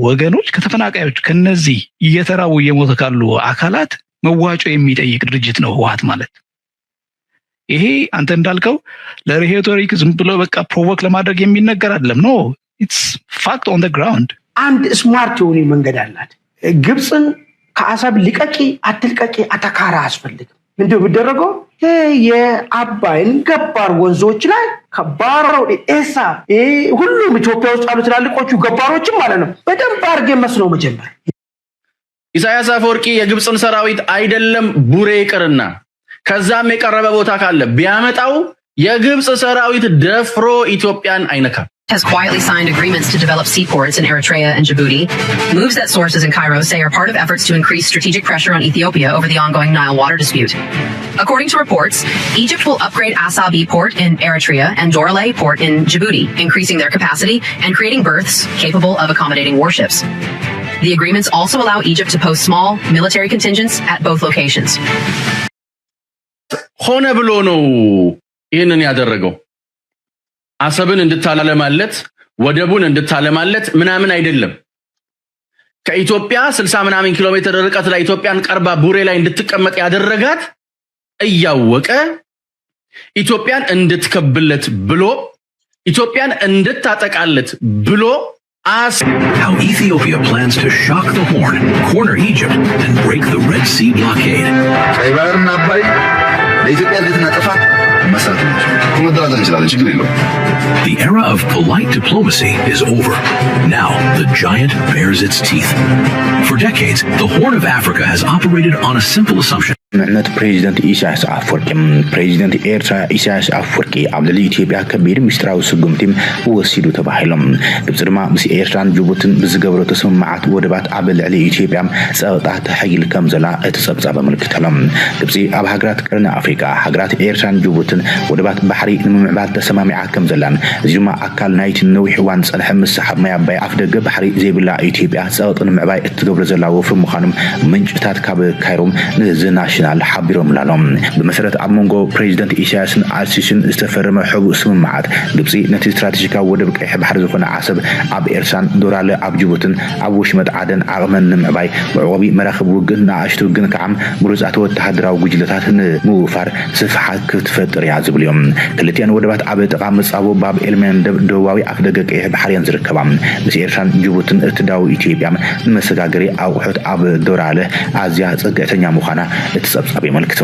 ወገኖች፣ ከተፈናቃዮች፣ ከነዚህ እየተራቡ እየሞተ ካሉ አካላት መዋጮ የሚጠይቅ ድርጅት ነው ህወሓት ማለት። ይሄ አንተ እንዳልከው ለሬቶሪክ ዝም ብሎ በቃ ፕሮቮክ ለማድረግ የሚነገር አይደለም። No, it's fact on the ground. አንድ ስማርት የሆነ መንገድ አላት። ግብፅን ከአሰብ ልቀቂ አትልቀቂ አተካራ አያስፈልግም። ምንድነው የሚደረገው? ይሄ የአባይን ገባር ወንዞች ላይ ከባሮ ኤሳ፣ ይሄ ሁሉም ኢትዮጵያ ውስጥ ያሉ ትላልቆቹ ገባሮችም ማለት ነው፣ በደንብ አድርጌ መስኖ መጀመር። ኢሳያስ አፈወርቂ የግብፅን ሰራዊት አይደለም ቡሬ ይቅርና ከዛም የቀረበ ቦታ ካለ ቢያመጣው የግብፅ ሰራዊት ደፍሮ ኢትዮጵያን አይነካም። has quietly signed agreements to develop seaports in Eritrea and Djibouti, moves that sources in Cairo say are part of efforts to increase strategic pressure on Ethiopia over the ongoing Nile water dispute. According to reports, Egypt will upgrade Asabi port in Eritrea and Doraleh port in Djibouti, increasing their capacity and creating berths capable of accommodating warships. The agreements also allow Egypt to post small military contingents at both locations. ሆነ ብሎ ነው ይህንን ያደረገው። አሰብን እንድታለማለት፣ ወደቡን እንድታለማለት ምናምን አይደለም። ከኢትዮጵያ ስልሳ ምናምን ኪሎ ሜትር ርቀት ላይ ኢትዮጵያን ቀርባ ቡሬ ላይ እንድትቀመጥ ያደረጋት እያወቀ ኢትዮጵያን እንድትከብለት ብሎ ኢትዮጵያን እንድታጠቃለት ብሎ አስ How Ethiopia plans to shock the Horn, corner Egypt, and break the Red Sea blockade. ቀይ ባህርና አባይ ለኢትዮጵያ እድገትና ጥፋት መሰረት ናቸው። መደራደር እንችላለን፣ ችግር የለውም። The era of polite diplomacy is over. Now, the giant bares its teeth. For decades, the Horn of Africa has operated on a simple assumption. ምዕነት ፕሬዚደንት ኢሳያስ ኣፈወርቂ። ፕሬዚደንት ኤርትራ ኢሳያስ ኣፈወርቂ ኣብ ልዕሊ ኢትዮጵያ ከቢድ ምስጢራዊ ስጉምቲ ወሲዱ ተባሂሎም። ግብፂ ድማ ምስ ኤርትራን ጅቡትን ብዝገበረቶ ስምምዓት ወደባት ኣብ ልዕሊ ኢትዮጵያ ፀቕጣ ተሐይል ከም ዘላ እቲ ፀብፃብ ኣመልክተሎም። ግብፂ ኣብ ሃገራት ቀርኒ ኣፍሪካ ሃገራት ኤርትራን ጅቡትን ወደባት ባሕሪ ንምምዕባል ተሰማሚዓ ከም ዘላን እዚ ድማ ኣካል ናይቲ ነዊሕ እዋን ዝፀንሐ ምስሓብ ማይ ኣባይ ኣፍደገ ባሕሪ ዘይብላ ኢትዮጵያ ፀቕጢ ንምዕባይ እትገብሮ ዘላ ወፍሪ ምዃኖም ምንጭታት ካብ ካይሮ ንዚ ናሽናል ሓቢሮምላ ኣለዉ። ብመሰረት ኣብ መንጎ ፕሬዚደንት ኢሳያስን ኣልሲሲን ዝተፈረመ ሕቡእ ስምምዓት ግብፂ ነቲ ስትራቴጂካዊ ወደብ ቀይሕ ባሕሪ ዝኾነ ዓሰብ ኣብ ኤርትራን ዶራለ ኣብ ጅቡትን ኣብ ወሽመጥ ዓደን ዓቕመን ንምዕባይ መዕቆቢ መራኽብ ውግእ ንኣሽቱ ግን ከዓ ምሩፃት ወተሃደራዊ ጉጅለታት ንምውፋር ስፍሓት ክትፈጥር እያ ዝብሉ እዮም። ክልቲኣን ወደባት ኣብ ጥቓ መፃቦ ባብ ኤልመንደብ ደቡባዊ ኣፍደገ ቀይሕ ባሕሪ እየን ዝርከባ። ምስ ኤርትራን ጅቡትን እትዳው ኢትዮጵያ ንመሰጋገሪ ኣቑሑት ኣብ ዶራለ ኣዝያ ፅግዕተኛ ምዃና እቲ ፀብፃብ የመልክት።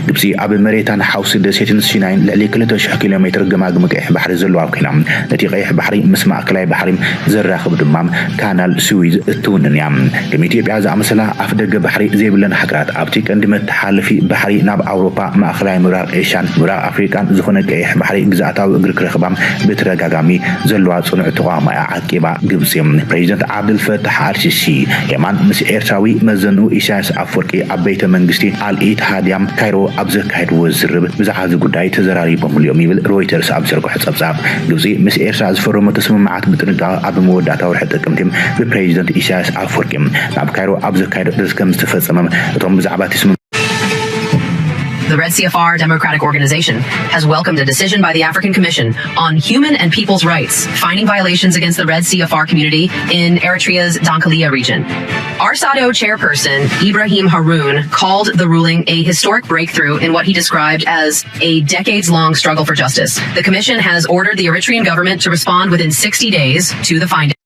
ግብፂ ኣብ መሬታን ሓውሲ ደሴትን ሲናይን ልዕሊ ክልተ ሽሕ ኪሎ ሜትር ገማግም ቀይሕ ባሕሪ ዘለዋ ኮይና ነቲ ቀይሕ ባሕሪ ምስ ማእከላይ ባሕሪ ዘራኽብ ድማ ካናል ስዊዝ እትውንን እያ። ከም ኢትዮጵያ ዝኣመሰላ ኣፍደገ ባሕሪ ዘይብለን ሃገራት ኣብቲ ቀንዲ መተሓላለፊ ባሕሪ ናብ ኣውሮፓ፣ ማእከላይ ምብራቕ ኤሽያን ምብራቕ ኣፍሪቃን ዝኾነ ቀይሕ ባሕሪ ግዝኣታዊ እግሪ ክረኽባ ብተደጋጋሚ ዘለዋ ጽኑዕ ተቓውሞ እያ ዓቂባ ግብጺ። ፕሬዚደንት ዓብድልፈታሕ ኣልሲሲ የማን ምስ ኤርትራዊ መዘንኡ ኢሳያስ ኣፈወርቂ ኣብ ቤተ መንግስቲ ኣልኢትሃድያ ካይሮ ኣብ ዘካየድዎ ዝርርብ ብዛዕባ እዚ ጉዳይ ተዘራሪቦምሉ እዮም ይብል ሮይተርስ ኣብ ዘርግሖ ጸብጻብ። ግብጺ ምስ ኤርትራ ዝፈረመቶ ስምምዓት ብጥንቃቐ ኣብ መወዳእታ ወርሒ ጥቅምቲ ብፕሬዚደንት ኢሳያስ ኣፈወርቂ ናብ ካይሮ ኣብ ዘካየዶ ርክብ ከም ዝተፈጸመ እቶም ብዛዕባ እቲ ስምምዕ The Red C F R Democratic Organization has welcomed a decision by the African Commission on human and people's rights, finding violations against the Red C F R community in Eritrea's Dankalia region. ARSADO chairperson Ibrahim Haroon called the ruling a historic breakthrough in what he described as a decades long struggle for justice. The commission has ordered the Eritrean government to respond within sixty days to the findings.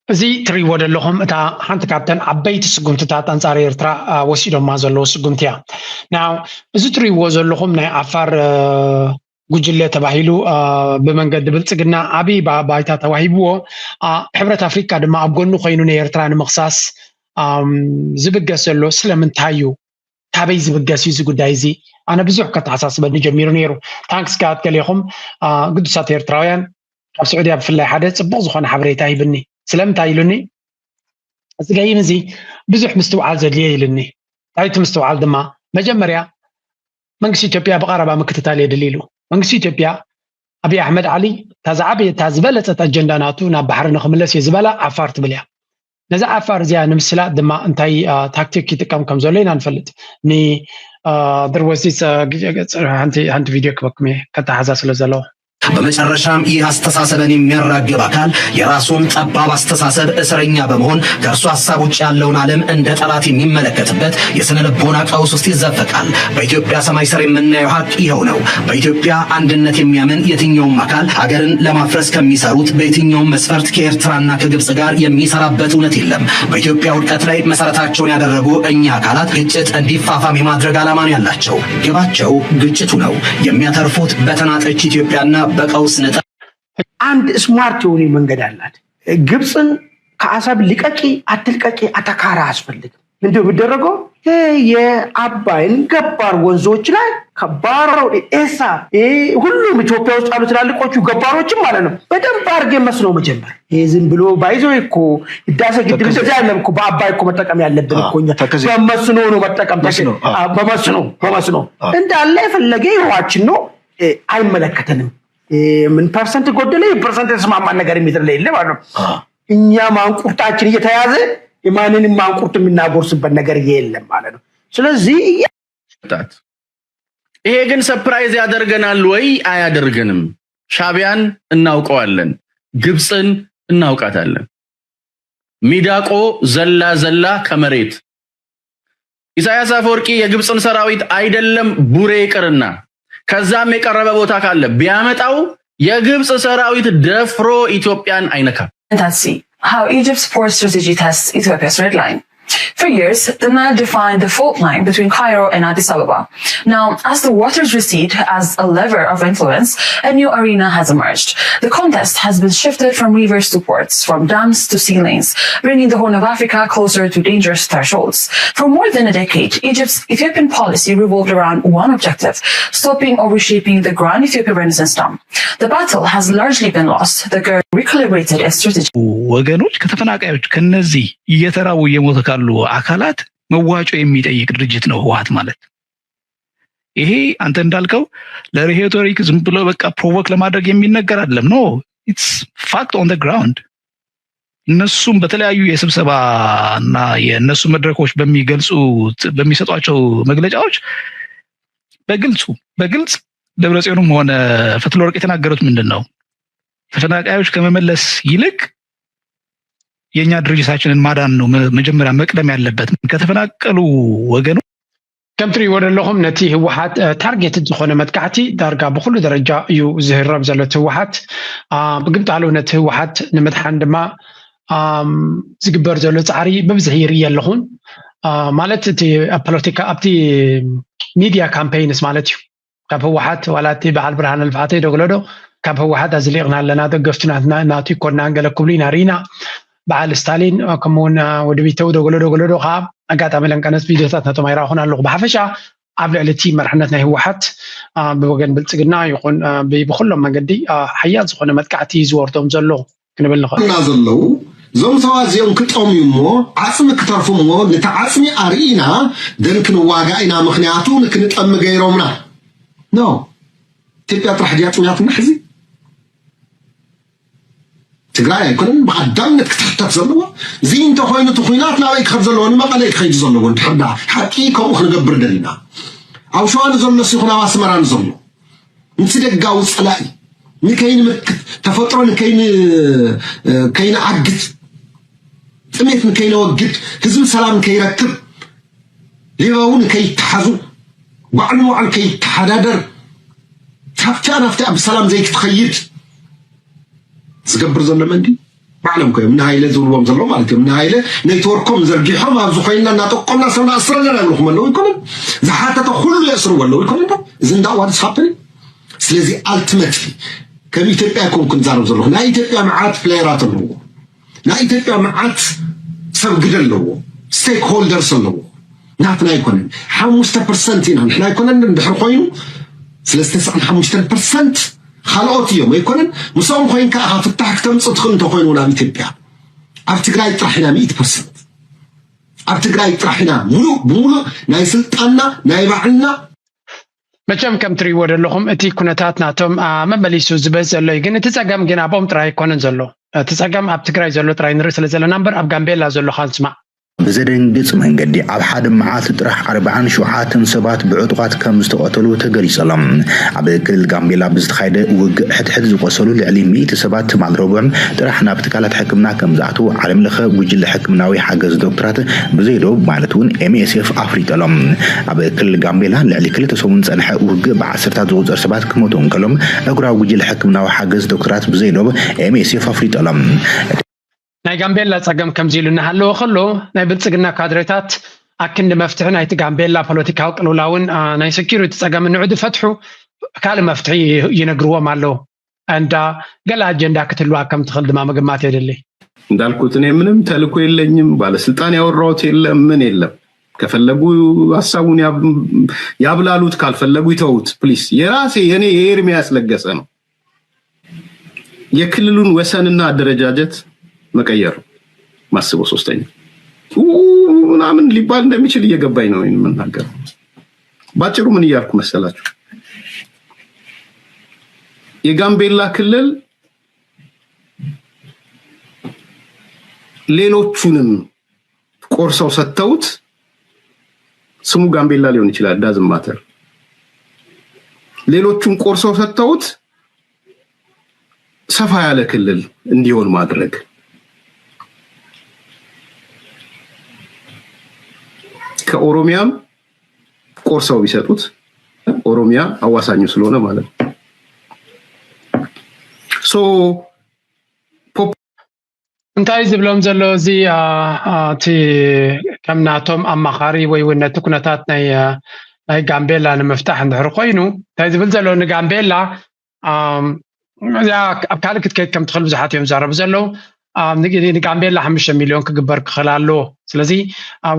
እዚ ትሪእዎ ዘለኹም እታ ሓንቲ ካብተን ዓበይቲ ስጉምትታት ኣንጻር ኤርትራ ወሲዶማ ዘለዉ ስጉምቲ እያ። ናው እዚ ትሪእዎ ዘለኹም ናይ ዓፋር ጉጅለ ተባሂሉ ብመንገዲ ብልፅግና ዓብዪ ባይታ ተዋሂብዎ፣ ሕብረት ኣፍሪካ ድማ ኣብ ጎኑ ኮይኑ ንኤርትራ ንምኽሳስ ዝብገስ ዘሎ ስለምንታይ እዩ? ካበይ ዝብገስ እዩ እዚ ጉዳይ እዚ? ኣነ ብዙሕ ከተሓሳስበኒ ጀሚሩ ነይሩ። ታንክስ ጋድ ገሌኹም ግዱሳት ኤርትራውያን ካብ ስዑድያ ብፍላይ ሓደ ፅቡቕ ዝኾነ ሓበሬታ ሂብኒ። ስለምንታይ ኢሉኒ፣ እዚ ገይም እዚ ብዙሕ ምስትውዓል ዘድልየ ኢሉኒ። እንታይ እቲ ምስትውዓል ድማ፣ መጀመርያ መንግስቲ ኢትዮጵያ ብቐረባ ምክትታል የድሊ ኢሉ። መንግስቲ ኢትዮጵያ፣ ኣብይ ኣሕመድ ዓሊ፣ እታ ዝዓበየ እታ ዝበለፀት ኣጀንዳ ናቱ ናብ ባሕሪ ንክምለስ እዩ ዝበላ ዓፋር ትብል እያ። ነዛ ዓፋር እዚኣ ንምስላጥ ድማ እንታይ ታክቲክ ይጥቀም ከም ዘሎ ኢና ንፈልጥ። ንድርወዚስ ሓንቲ ቪድዮ ክበኩም እየ፣ ከተሓዛ ስለ ዘለዎ። በመጨረሻም ይህ አስተሳሰብን የሚያራግብ አካል የራሱን ጠባብ አስተሳሰብ እስረኛ በመሆን ከእርሱ ሀሳብ ውጭ ያለውን ዓለም እንደ ጠላት የሚመለከትበት የስነ ልቦና ቀውስ ውስጥ ይዘፈቃል። በኢትዮጵያ ሰማይ ስር የምናየው ሀቅ ይኸው ነው። በኢትዮጵያ አንድነት የሚያምን የትኛውም አካል ሀገርን ለማፍረስ ከሚሰሩት በየትኛውም መስፈርት ከኤርትራና ከግብጽ ጋር የሚሰራበት እውነት የለም። በኢትዮጵያ ውድቀት ላይ መሰረታቸውን ያደረጉ እኛ አካላት ግጭት እንዲፋፋም የማድረግ ዓላማ ነው ያላቸው። ግባቸው ግጭቱ ነው። የሚያተርፉት በተናጠች ኢትዮጵያና በቀውስ ንጣ አንድ ስማርት የሆነ መንገድ አላት። ግብፅን ከአሰብ ልቀቂ አትልቀቂ አተካራ አያስፈልግም። ምንድነው የሚደረገው? ይሄ የአባይን ገባር ወንዞች ላይ ከባሮ ኤሳ፣ ይሄ ሁሉም ኢትዮጵያ ውስጥ ያሉ ትላልቆቹ ገባሮችም ማለት ነው በደንብ አድርጌ መስኖ መጀመር። ይሄ ዝም ብሎ ባይዞ እኮ ህዳሴ ግድብ እንደዚህ አይደለም እኮ በአባይ እኮ መጠቀም ያለብን እኮ እኛ በመስኖ ነው መጠቀም በመስኖ በመስኖ እንዳለ የፈለገ የውሃችን ነው። አይመለከተንም። ምን ፐርሰንት ጎደለ ፐርሰንት የተስማማን ነገር የሚደለ የለ ማለት ነው። እኛ ማንቁርጣችን እየተያዘ የማንንም ማንቁርት የምናጎርስበት ነገር የለም ማለት ነው። ስለዚህ ይሄ ግን ሰፕራይዝ ያደርገናል ወይ? አያደርገንም። ሻቢያን እናውቀዋለን፣ ግብፅን እናውቃታለን። ሚዳቆ ዘላ ዘላ ከመሬት ኢሳያስ አፈወርቂ የግብፅን ሰራዊት አይደለም ቡሬ ይቅርና ከዛም የቀረበ ቦታ ካለ ቢያመጣው የግብፅ ሰራዊት ደፍሮ ኢትዮጵያን አይነካም። Let's see how Egypt's port strategy tests Ethiopia's red line. For years, the Nile defined the fault line between Cairo and Addis Ababa. Now, as the waters recede as a lever of influence, a new arena has emerged. The contest has been shifted from rivers to ports, from dams to sea lanes, bringing the Horn of Africa closer to dangerous thresholds. For more than a decade, Egypt's Ethiopian policy revolved around one objective: stopping or reshaping the Grand Ethiopian Renaissance Dam. The battle has largely been lost. The Gerd recalibrated its strategy. ወገኖች ከተፈናቃዮች ከነዚህ እየተራቡ እየሞተ ካሉ አካላት መዋጮ የሚጠይቅ ድርጅት ነው ህወሓት ማለት። ይሄ አንተ እንዳልከው ለሬቶሪክ ዝም ብሎ በቃ ፕሮቮክ ለማድረግ የሚነገር አይደለም። No, it's fact on the ground። እነሱም በተለያዩ የስብሰባ እና የእነሱ መድረኮች በሚገልጹት በሚሰጧቸው መግለጫዎች በግልጹ በግልጽ ደብረጽዮንም ሆነ ፈትለወርቅ የተናገሩት ምንድን ነው? ተፈናቃዮች ከመመለስ ይልቅ የእኛ ድርጅታችንን ማዳን ነው መጀመሪያ መቅደም ያለበት። ከተፈናቀሉ ወገኖች ከም ትሪእዎ ዘለኹም ነቲ ህወሓት ታርጌትድ ዝኾነ መጥቃዕቲ ዳርጋ ብኩሉ ደረጃ እዩ ዝህረብ ዘሎ እቲ ህወሓት። ብግምጣሉ ነቲ ህወሓት ንምድሓን ድማ ዝግበር ዘሎ ፃዕሪ ብብዝሒ ይርኢ ኣለኹን። ማለት እቲ ኣብ ፖለቲካ ኣብቲ ሚድያ ካምፔይንስ ማለት እዩ። ካብ ህወሓት ዋላ እቲ በዓል ብርሃነ ልፍዓተይ ዶግለዶ ካብ ህወሓት ኣዝሊቕና ኣለና፣ ደገፍቱ ናትና ናቱ ይኮንና ገለ ክብሉ ኢና ርኢና። በዓል ስታሊን ከምኡውን ወዲ ቢተው ዶግለዶ ገለዶ ከዓ ኣጋጣሚ ለንቀነስ ቪድዮታት ናቶም ኣይረኣኹን ኣለኹ። ብሓፈሻ ኣብ ልዕሊ እቲ መርሕነት ናይ ህወሓት ብወገን ብልፅግና ይኹን ብኩሎም መገዲ ሓያል ዝኾነ መጥቃዕቲ ዝወርዶም ዘሎ ክንብል ንኽእል። እና ዘለዉ እዞም ሰባት እዚኦም ክጠምዩ እሞ ዓፅሚ ክተርፉ እሞ ነቲ ዓፅሚ ኣርኢና ደን ክንዋጋ ኢና ምክንያቱ ንክንጠሚ ገይሮምና። No, ኢትዮጵያ ጥራሕ ድያ ጥምያትና ሕዚ? ትግራይ ኣይኮነን ብቐዳምነት ክትሕተት ዘለዎ። እዚ እንተኮይኑ እቲ ኩናት ናበይ ክኸድ ዘለዎ? ንመቐለ እዩ ክኸይድ ዘለዎ። እንድሕር ደኣ ሓቂ ከምኡ ክንገብር ደሊና ኣብ ሸዋ ንዘሎስ ይኹን ኣብ ኣስመራ ንዘሎ ምስ ደጋዊ ፀላኢ ንከይንምክት ተፈጥሮ ንከይንዓግት ጥሜት ንከይነወግድ ህዝቢ ሰላም ንከይረክብ ሌባው ንከይተሓዙ ባዕሉ ንባዕሉ ከይተሓዳደር ካብቲኣ ናብቲኣ ብሰላም ዘይክትኸይድ ዝገብር ዘሎ መን ድዩ? ባዕሎም ኮዮም እነ ሃይለ ዝብልዎም ዘለዉ ማለት እዮም። እነ ሃይለ ኔትወርኮም ዘርጊሖም ኣብዚ ኮይንና እናጠቆምና ሰብ ንኣስር ኣለና ይብልኹም ኣለዉ ኣይኮነን። ዝሓተተ ኩሉ የእስርዎ ኣለዉ ኣይኮነን ዶ? እዚ እንዳ what is happening። ስለዚ ኣልቲመትሊ ከም ኢትዮጵያ ኣይኮንኩ ንዛረብ ዘለኹ ናይ ኢትዮጵያ መዓት ፕሌየራት ኣለዎ። ናይ ኢትዮጵያ መዓት ሰብ ግደ ኣለዎ። ስቴክ ሆልደርስ ኣለዎ። ናትና ኣይኮነን። ሓሙሽተ ፐርሰንት ኢና ንሕና ኣይኮነን እንድሕር ኮይኑ ስለዚ ተስዓን ሓሙሽተን ፐርሰንት ካልኦት እዮም ኣይኮነን። ምስኦም ኮይንካ ኢኻ ፍታሕ ክተምፅእ ትኽእል እንተኮይኑ እውን ኣብ ኢትዮጵያ ኣብ ትግራይ ጥራሕ ኢና ሚእቲ ፐርሰንት ኣብ ትግራይ ጥራሕ ኢና ሙሉእ ብሙሉእ ናይ ስልጣንና ናይ ባዕልና መቸም ከም ትሪእዎ ዘለኹም እቲ ኩነታት ናቶም መመሊሱ ዝበዝ ዘሎ እዩ። ግን እቲ ፀገም ግን ኣብኦም ጥራይ ኣይኮነን ዘሎ። እቲ ፀገም ኣብ ትግራይ ዘሎ ጥራይ ንርኢ ስለ ዘለና እምበር ኣብ ጋምቤላ ዘሎ ኻንስማዕ ብዘደንግጽ መንገዲ ኣብ ሓደ መዓልቲ ጥራሕ ኣርባዓን ሸውዓተን ሰባት ብዕጡቓት ከም ዝተቐተሉ ተገሊጹ ኣሎ። ኣብ ክልል ጋምቤላ ብዝተኻየደ ውግእ ሕድሕድ ዝቆሰሉ ልዕሊ ሚእቲ ሰባት ትማል ረቡዕ ጥራሕ ናብ ትካላት ሕክምና ከም ዝኣተዉ ዓለም ለኸ ጉጅለ ሕክምናዊ ሓገዝ ዶክተራት ብዘይዶብ ማለት እውን ኤምኤስኤፍ ኣፍሊጡ ኣሎ። ኣብ ክልል ጋምቤላ ልዕሊ ክልተ ሰሙን ዝጸንሐ ውግእ ብዓሰርታት ዝቑጸር ሰባት ክሞቱ እንከሎም ኣህጉራዊ ጉጅለ ሕክምናዊ ሓገዝ ዶክተራት ብዘይዶብ ኤምኤስኤፍ ኣፍሊጡ ኣሎ። ናይ ጋምቤላ ጸገም ከምዚ ኢሉ እናሃለወ ከሎ ናይ ብልጽግና ካድሬታት ኣክንዲ መፍትሒ ናይቲ ጋምቤላ ፖለቲካዊ ቅልውላውን ናይ ሴኩሪቲ ጸገም ንዑ ዝፈትሑ ካልእ መፍትሒ ይነግርዎም ኣለዉ። እንዳ ገለ ኣጀንዳ ክትህልዋ ከም ትኽእል ድማ ምግማት የድሊ። እንዳልኩት እኔ ምንም ተልእኮ የለኝም። ባለስልጣን ያወራሁት የለም፣ ምን የለም። ከፈለጉ ሀሳቡን ያብላሉት፣ ካልፈለጉ ይተዉት። ፕሊስ የራሴ የኔ የኤርሚያስ ለገሰ ነው። የክልሉን ወሰንና አደረጃጀት መቀየር ማስበው። ሶስተኛ ምናምን ሊባል እንደሚችል እየገባኝ ነው የምናገር። ባጭሩ ምን እያልኩ መሰላችሁ? የጋምቤላ ክልል ሌሎቹንም ቆርሰው ሰጥተውት ስሙ ጋምቤላ ሊሆን ይችላል፣ ዳዝን ማተር። ሌሎቹን ቆርሰው ሰጥተውት ሰፋ ያለ ክልል እንዲሆን ማድረግ። ከኦሮሚያም ቆርሰው ቢሰጡት ኦሮሚያ አዋሳኙ ስለሆነ ማለት ነው። ሶ እንታይ ዝብሎም ዘሎ እዚ እቲ ከም ናቶም ኣማኻሪ ወይ እውን ነቲ ኩነታት ናይ ናይ ጋምቤላ ንምፍታሕ እንድሕር ኮይኑ እንታይ ዝብል ዘሎ ንጋምቤላ እዚኣ ኣብ ካልእ ክትከይድ ከም ትኽእል ብዙሓት እዮም ዝዛረቡ ዘለዉ። ንጋምቤላ ሓሙሽተ ሚልዮን ክግበር ክኽእል ኣለዎ። ስለዚ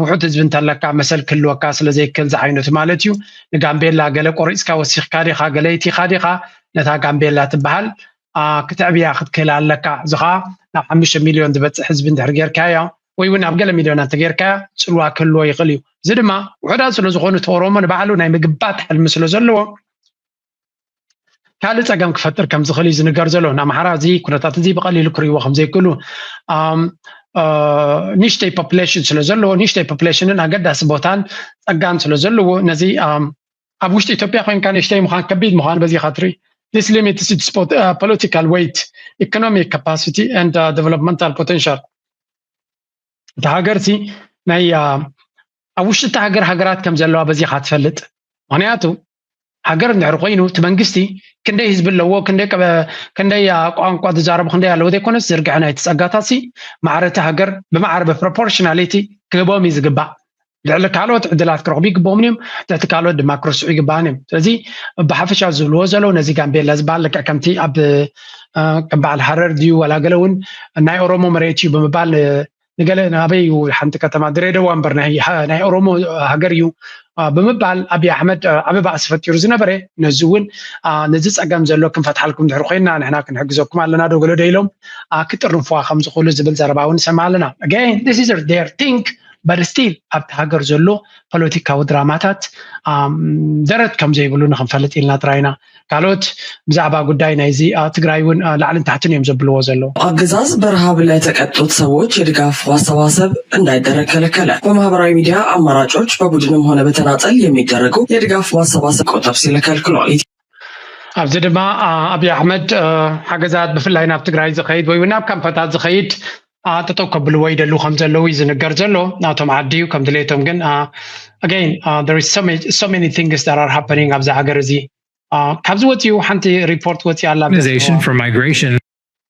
ውሑድ ህዝቢ እንተለካ መሰል ክህልወካ ስለዘይክእል ዝዓይነቱ ማለት እዩ። ንጋምቤላ ገለ ቆሪፅካ ወሲኽካ ዲኻ ገለ ኢቲኻ ዲኻ ነታ ጋምቤላ ትበሃል ክትዕብያ ክትክእል ኣለካ። እዚ ከዓ ናብ ሓሙሽተ ሚልዮን ዝበፅሕ ህዝቢ እንድሕር ጌርካዮ ወይ እውን ናብ ገለ ሚልዮናት እንተጌርካዮ ፅልዋ ክህልዎ ይኽእል እዩ። እዚ ድማ ውሑዳት ስለዝኾኑ እቲ ኦሮሞ ንባዕሉ ናይ ምግባት ሕልሚ ስለዘለዎ ካልእ ፀገም ክፈጥር ከም ዝኽእል እዩ ዝንገር ዘሎ። ንኣምሓራ እዚ ኩነታት እዚ ብቐሊሉ ክርእይዎ ከም ዘይክእሉ ንሽተይ ፖፕሌሽን ስለ ዘለዎ ንሽተይ ፖፕሌሽንን ኣገዳሲ ቦታን ፀጋን ስለ ዘለዎ ነዚ ኣብ ውሽጢ ኢትዮጵያ ኮይንካ ንእሽተይ ምዃን ከቢድ ምዃኑ በዚኻ ትርኢ። This limits its political weight, economic capacity and developmental potential። እታ ሃገር ሲ ናይ ኣብ ውሽጢ እታ ሃገር ሃገራት ከም ዘለዋ በዚኻ ትፈልጥ። ምክንያቱ ሃገር እንድሕር ኮይኑ እቲ መንግስቲ ክንደይ ህዝቢ ኣለዎ፣ ክንደይ ቋንቋ ዝዛረቡ ክንደይ ኣለዎ ዘይኮነስ ዝርግሐ ናይቲ ጸጋታት ሲ ማዕረ እታ ሃገር ብማዕረ ብፕሮፖርሽናሊቲ ክህቦም እዩ ዝግባእ። ልዕሊ ካልኦት ዕድላት ክረኽቡ ይግብኦም እዮም፣ ትሕቲ ካልኦት ድማ ክርስዑ ይግባኣን እዮም። ስለዚ ብሓፈሻ ዝብልዎ ዘለዉ ነዚ ጋምቤላ ዝበሃል ልክዕ ከምቲ ኣብ ከም በዓል ሃረር ድዩ ዋላ ገለ እውን ናይ ኦሮሞ መሬት እዩ ብምባል ንገለ ናበይ እዩ ሓንቲ ከተማ ድሬደዋ እምበር ናይ ኦሮሞ ሃገር እዩ ብምባል ኣብይ ኣሕመድ ዓቢ ባእሲ ፈጢሩ ዝነበረ ነዚ እውን ነዚ ጸገም ዘሎ ክንፈትሓልኩም ድሕሪ ኮይና ንሕና ክንሕግዘኩም ኣለና ዶ ገለ ዶ ኢሎም ክጥርንፍዋ ከም ዝኽእሉ ዝብል ዘረባ እውን ንሰምዕ ኣለና። Again, this is their thing, but still ኣብቲ ሃገር ዘሎ ፖለቲካዊ ድራማታት ደረት ከም ዘይብሉ ንክንፈልጥ ኢልና ጥራይና። ካልኦት ብዛዕባ ጉዳይ ናይዚ ትግራይ እውን ላዕልን ታሕትን እዮም ዘብልዎ ዘለዉ። አገዛዝ በረሃብ ለተቀጡት ሰዎች የድጋፍ ማሰባሰብ እንዳይደረግ ከለከለ። በማህበራዊ ሚዲያ አማራጮች በቡድንም ሆነ በተናጠል የሚደረጉ የድጋፍ ማሰባሰብ ቆጠብ ሲል ከልክሏል። ኣብዚ ድማ ኣብይ ኣሕመድ ሓገዛት ብፍላይ ናብ ትግራይ ዝኸይድ ወይ ናብ ካምፓታት ዝኸይድ ጠጠው ከብልዎ ይደልዩ ከም ዘለዉ እዩ ዝንገር ዘሎ። ናቶም ዓዲ እዩ ከም ድሌቶም ግን again, there is so many, so many things that are happening ኣብዚ ሃገር እዚ። ካብዚ ወፂኡ ሓንቲ ሪፖርት ወፂኣ ኣላ። Organization for Migration.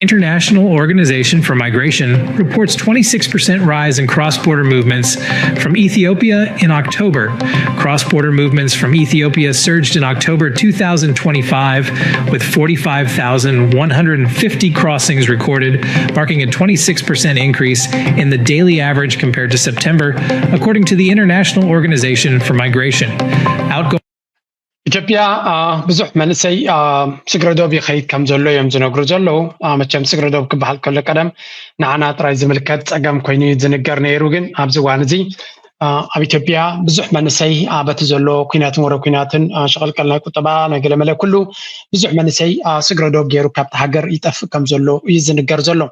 International Organization for Migration reports twenty-six percent rise in cross-border movements from Ethiopia in October. Cross-border movements from Ethiopia surged in October two thousand twenty-five, with forty-five thousand one hundred fifty crossings recorded, marking a twenty-six percent increase in the daily average compared to September, according to the International Organization for Migration. Outgoing ኢትዮጵያ ብዙሕ መንእሰይ ስግረ ዶብ ይኸይድ ከም ዘሎ እዮም ዝነግሩ ዘለዉ። መቸም ስግረ ዶብ ክበሃል ከሎ ቀደም ንዓና ጥራይ ዝምልከት ጸገም ኮይኑ እዩ ዝንገር ነይሩ። ግን ኣብዚ እዋን እዚ ኣብ ኢትዮጵያ ብዙሕ መንእሰይ በቲ ዘሎ ኩናትን ወረ ኩናትን ሸቐልቀል ናይ ቁጠባ ናይ ገለመለ ኩሉ ብዙሕ መንእሰይ ስግረ ዶብ ገይሩ ካብቲ ሃገር ይጠፍእ ከም ዘሎ እዩ ዝንገር ዘሎ።